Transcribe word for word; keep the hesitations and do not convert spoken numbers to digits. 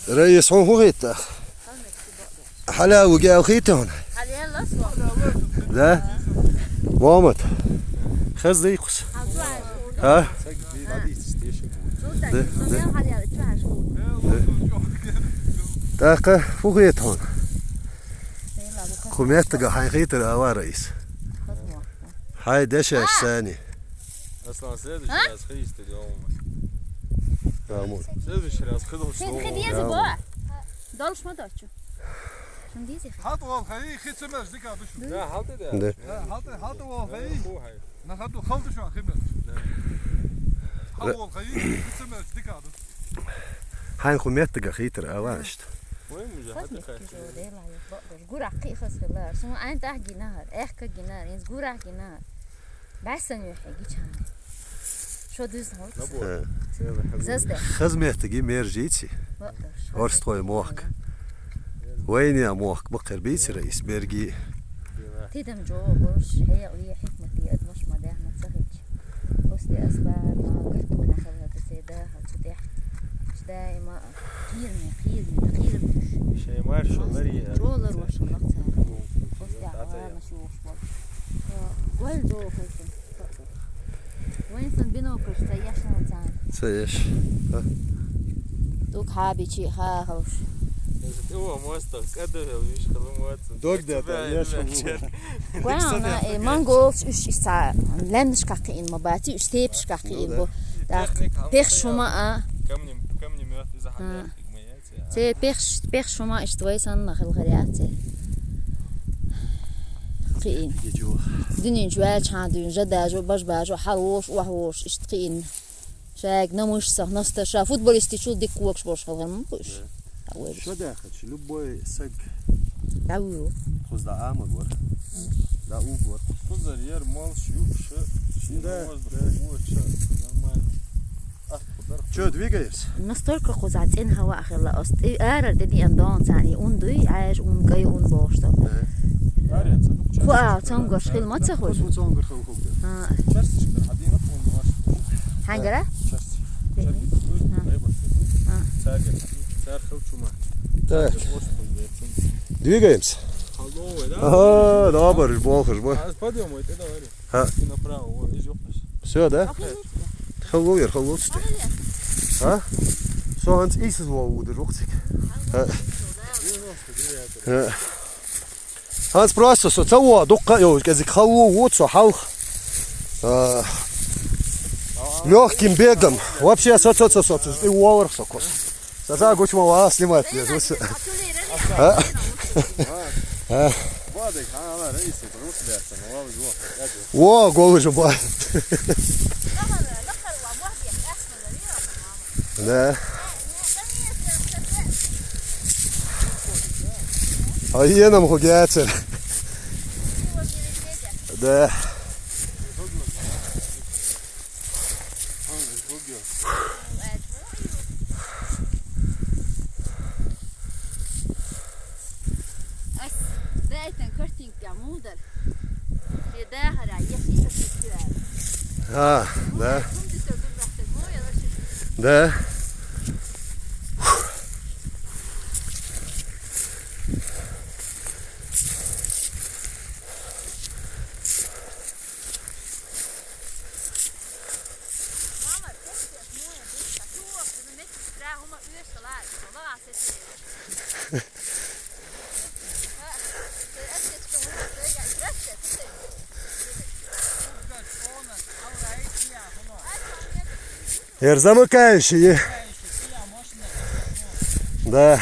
Раис, хьуна хӀун хийтта? Хьалха вуге аьлла хийтта хьуна? Да? Мохьмад. Хаза дий кхус? А? Да, да. ТӀаккха фу хийтта хьуна? Кху меттага хьайна хийтар ала, Раис. Хьай дешаш сани. Аслан, следующий раз хийста дома. Амур. Следующий раз хидолш Хи- дома. Хи деза бо. Долш ма дочу. Шун деза хи. ХӀанз вол хай, хи цамаш дика душ. Да, хьалта да. Да. ХӀанз, хӀанз вол хай. Ху хай. На хаду халта шо хи мер. Да. ХӀанз вол хай, хи цамаш дика душ. Хьайна кху меттага хийтар ала иштта. Ой, мужа, хата хай. Гурахь кхи хас хилар. Сун айн тӀах гинахар, эхка гинар, инз гурахь гинар. Басан юхье гичан. Шо дуз хот. Зазде. Хазметги мержици. Орстхой мохк. Вайния мохк бакъхер бийцира ис берги. Тидам жо борш хье уи хикмати адмаш ма дехна цахич. Ости асбар ма гартуна халла тесе да хал цутех. Даима кирни, кирни, кирни. Шей маршо лари. Жо лар ваша лакца. Ости ала. Гол жо кайсин. Вайн сан бинокль ца яшна цан. Ца яш. Тук хабичи ха халш. О, моста, кадавел, виш халмуац. Дог да, да, яш халмуац. Гуана, э, монголс уш иса. Лендш каки ин мабати, уш тепш каки ин бо. Да, пех шума а. Камни, камни мёрт из а. Цер пехш-, пехшума иштта вай санна хилхар яц цер. Кхиин. Дуьнен чу ваьлчхьана дуьйна жа дажо, баж бажо, хьал волуш, охьа волуш, иштта кхиин. Шайга намыш сах, наста ша, футболистичул дика когаш болуш хилхар ма бу уьш. Да. А вай Шо дахача, любой саг. Да ву. Кхуза да ама гор. Да у гор. Кхуза ер мол шу, шу, шу Да, воздух, да. О, шу, нормально. Чё, двигаемся? Настолько кхуза цӀена хӀаваъ хилла оцу тӀе, арара тӀе диъана догӀна царна и ун дуй, Ӏаьжа ун, кӀай ун бохуш ду. Кху а цамгарш хила ма ца хуьлу? Кху цамгар хила хӀума. А. Чарсашкара хьадийна ун бохуш. Хьаьнгара? Чарс. Чарс. А. Царгара. Цар хила чума. Так. Двигаемся. Ага, да, барыш, болхаш, ба. А, подъём, это давай. ХӀа. И направо, вон, и жопаш. Всё, да? Халло яр, халло цу тӀе. А? Со хӀанз ийсаз вогӀу ву дажа вокху цига. ХӀа. ХӀа. ХӀанз просто со ца вогӀу, дуккха а йолчу кӀезиг халло ву со хьалха. А, лёгким бегом. Вообще, со, со, со, со, со, и воварх со кос. Саса гучма ва снимать везу. А? А? Во, голый же бай. Да. А я нам хугяцер. Да. Ас байтан картинка мудар. Е дахара, е фита фита. А, да. Кум дитер гумрахтер, мо я лаши. Да. Ер замыкающий. Да.